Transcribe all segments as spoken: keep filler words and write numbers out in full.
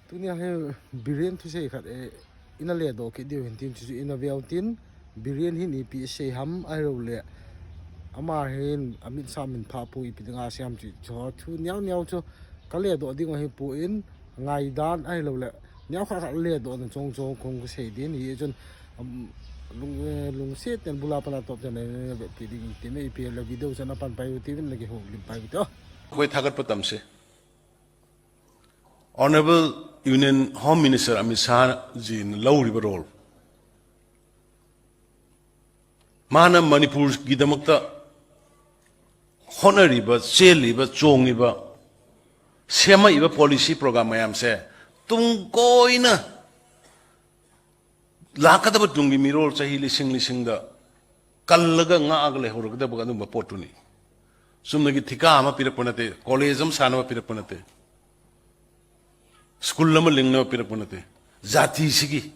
Tunia hi Biren thusei khat, eh, ina ledoh kit diu hin tin, chuchu ina veu tin, Biren hin ipi asei ham ahilou le, ama hin Amit Shah min phapu ipi dinga asei ham chu, chu thu neo neo chu ka ledoh ding ahi pon, ngaidan ahilou le, neo khat khat ledoh na chong chong kong ka sei din, hichun, um, lung, eh, lungset ten bula pana top ten, eh, ve ti ding ti me ipi le video chana pan pai u ti vin le ki ho lim pai u ti o. Khoi thakat pa tam se. Honorable Union Home Minister Amit Shah ji na lauriba role. ꯃꯥꯅ ꯃꯅꯤꯄꯨꯔꯒꯤꯗꯃꯛꯇ ꯍꯣꯠꯅꯔꯤꯕ, ꯆꯦꯜꯂꯤꯕ, ꯆꯣꯡꯉꯤꯕ, ꯁꯦꯝꯃꯛꯏꯕ policy program ꯃꯌꯥꯝꯁꯦ ꯇꯨꯡ ꯀꯣꯏꯅ ꯂꯥꯛꯀꯗꯕ ꯇꯨꯡꯒꯤ ꯃꯤꯔꯣꯜ ꯆꯍꯤ ꯂꯤꯁꯤꯡ ꯂꯤꯁꯤꯡꯗ ꯀꯜꯂꯒ ꯉꯥꯛꯑꯒ ꯂꯩꯍꯧꯔꯒꯗꯕ ꯑꯗꯨꯝꯕ ꯄꯣꯠꯇꯨꯅꯤ꯫ ꯆꯨꯝꯅꯒꯤ ꯊꯤꯀꯥ ꯑꯃ ꯄꯤꯔꯛꯄ ꯅꯠꯇꯦ, college ꯑꯃ ꯁꯥꯅꯕ ꯄꯤꯔꯛꯄ ꯅꯠꯇꯦ, school ꯑꯃ ꯂꯤꯡꯅꯕ ꯄꯤꯔꯛꯄ ꯅꯠꯇꯦ꯫ ꯖꯥꯇꯤꯁꯤꯒꯤ,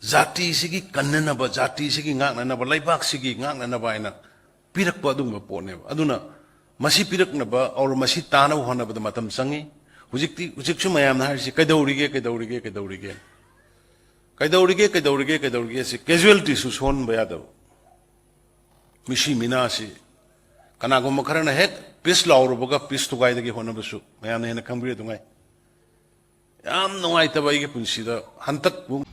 ꯖꯥꯇꯤꯁꯤꯒꯤ ꯀꯟꯅꯅꯕ, ꯖꯥꯇꯤꯁꯤꯒꯤ ꯉꯥꯛꯅꯅꯕ, ꯂꯩꯕꯥꯛꯁꯤꯒꯤ ꯉꯥꯛꯅꯅꯕ ꯍꯥꯏꯅ ꯄꯤꯔꯛꯄ ꯑꯗꯨꯒꯨꯝꯕ ꯄꯣꯠꯅꯦꯕ꯫ ꯑꯗꯨꯅ ꯃꯁꯤ ꯄꯤꯔꯛꯅꯕ, or ꯃꯁꯤ ꯇꯥꯅꯕ ꯍꯣꯠꯅꯕꯗ ꯃꯇꯝ ꯆꯪꯉꯤ꯫ ꯍꯧꯖꯤꯛꯇꯤ, ꯍꯧꯖꯤꯛꯁꯨ ꯃꯌꯥꯝꯅ ꯍꯥꯏꯔꯤꯁꯤ, "ꯀꯩꯗꯧꯔꯤꯒꯦ, ꯀꯩꯗꯧꯔꯤꯒꯦ, ꯀꯩꯗꯧꯔꯤꯒꯦ?" ꯀꯩꯗꯧꯔꯤꯒꯦ, ꯀꯩꯗꯧꯔꯤꯒꯦ, ꯀꯩꯗꯧꯔꯤꯒꯦ ꯁꯤ casualty ꯁꯨ ꯁꯣꯟꯍꯟꯕ ꯌꯥꯗꯕ꯫ ꯃꯤꯁꯤ ꯃꯤꯅꯥꯁꯤ ꯀꯅꯥꯒꯨꯝꯕ ꯈꯔꯅ ꯍꯦꯛ peace ꯂꯥꯎꯔꯨꯕꯒ peace ꯊꯨꯒꯥꯏꯗꯒꯤ ꯍꯣꯠꯅꯕꯁꯨ ꯃꯌꯥꯝꯅ ꯍꯦꯟꯅ ꯈꯪꯕꯤꯔꯦ ꯑꯗꯨꯉꯥꯏ꯫ ꯌꯥꯝ ꯅꯨꯡꯉꯥꯏꯇꯕ ꯑꯩꯒꯤ ꯄꯨꯟꯁꯤꯗ ꯍꯟꯇꯛ ꯃꯨꯛ꯫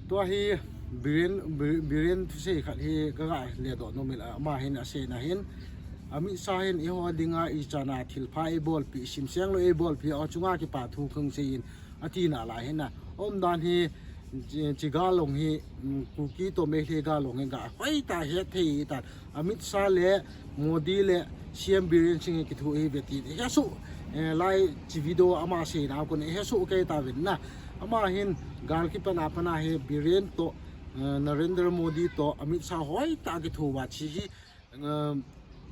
Tua hi Biren, Bir-, Biren thusei khat hi ka ga ledoh nom in, ama hin aseina hin, Amit Shah hin eiho dinga ichana thilpha eibolpi, simseng lou eibolpi, achunga kipa thu khang seiyin, atina lai hin a. Umdan hi, chi, chi gal long hi, mm, Kuki to Meitei gal long hi ga hoitah a hetthei tan. Amit Shah le Modi le C M Biren Singh hi kithu hi ve tin. He su, eh, lai chi video ama seina kon he su kei ta ven na. Ama hin gal kipat a pat a hi Biren to, eh, Narendra Modi to Amit Shah hoitah a kithu va chi hi, eh,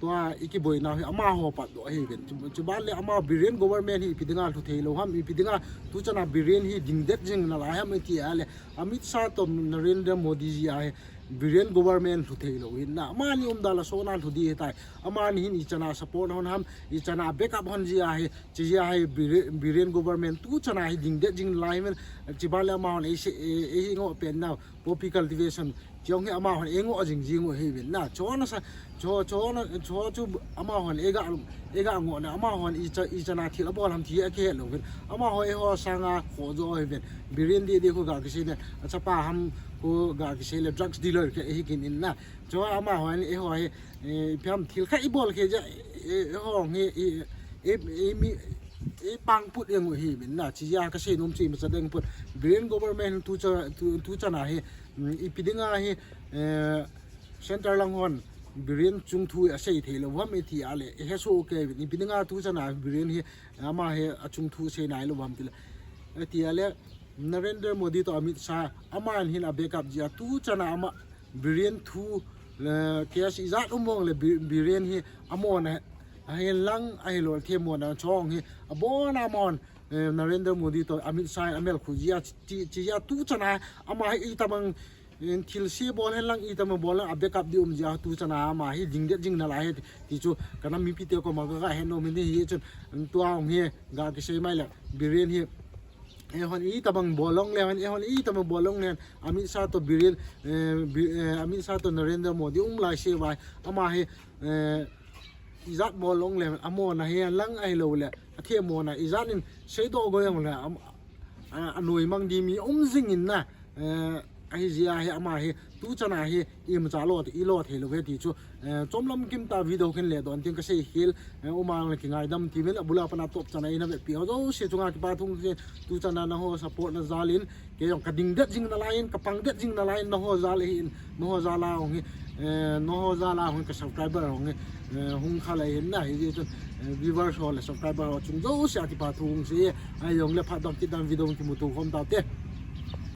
tua i kiboina hi amaho pat doh hi ven. Chu, chuban le ama Biren government hi ipi dinga lhu thei lou ham, ipi dinga tuchan a Biren hi dingdet jing nalai ham iti a le. Amit Shah to Narendra Modi ji a hi Biren government lhu thei lou hin na. Amani umdan la sona lhu di hitai. Amani hin ichan a support hon ham, ichan a backup hon ji a hi, chi ji a hi Bire-, Biren government tuchan a hi dingdet jing lai men, chi ba le amahon ei se, ei, ei ngoh pen nau, poppy cultivation, chi ong hi amahon ei ngoh jing jing u hi vin na. Chona sa, cho, chona, cho chu amahon ei ga, ei ga ngoh na, amahon icha, ichan a thil abol ham ti a kihe lou vin. Amaho eiho sanga khoh jo hi vin. Biren di di khu ga kisei le, achapa ham khu ga kisei le, drugs dealer ke hi kin in na. Cho amahon eiho hi, eh, ipi ham thil khat ibol khe ja, eh, eiho hi, eh, eh, eh, mi, eh, pang put jeng u hi min na, chi ja ka sei nom chi ma cha deng put. Biren government tucha, tu, tuchan a hi, mm, ipi dinga hi, eh, center lang hon, Biren chungthu asei thei lou ham iti a le, eh, he so ke vin, ipi dinga tuchan a Biren hi, ama hi achungthu sei nai lou ham ti le. Iti a le, Narendra Modi to Amit Shah, aman hin a backup ji a tuchan a ama, Biren thu, le, case ijat um vong le Bi-, Biren hi amona, ahin lang, ahilou themona chong hi, abona amon, eh, Narendra Modi to Amit Shah amel khu ji a chi, chi, chi ji a tuchan a, ama hi itamang, eh, thil se bol hen lang itamang bol lang a backup di um ji a tuchan a ama hi dingdet jing nalai hi ti chu kana mipi te koma ka ga he nom in hi chun tua ong hi ga kisei mai le Biren hi Eihon itabang bol long le, eihon itabang bol long le, Amit Shah to Biren, eh, Bi-, eh, Amit Shah to Narendra Modi um lai se vai, ama hi, eh, ijat bol long le, amona hi lang ahilou le, athemona ijat in seidoh go jong le, am-, a, anoi mang di mi um jing in na, eh, ahi jia hi ama hi, tuchan a hi, imacha lo, ilo thei lou ve ti chu, eh, chomlam kim ta video khen le don tin ka sei khel, eh, um a le kingaidam ti vel, abula pat a top chan a ina vepi ho jouse chunga kipa thu khen, tuchan a nangho support na jal in, kei jong ka dingdet jing nalai in, ka pangdet jing nalai in, nangho jal a hin, nangho jal a hung hi, eh, nangho jal a hung ka subscriber hung hi, eh, hung kha lai hin na hi ji chun, eh, viewers ho le subscriber ho chung jouse a kipa thu hung sei, ahi jong le phat dom kit dan video kimuto khom ta te.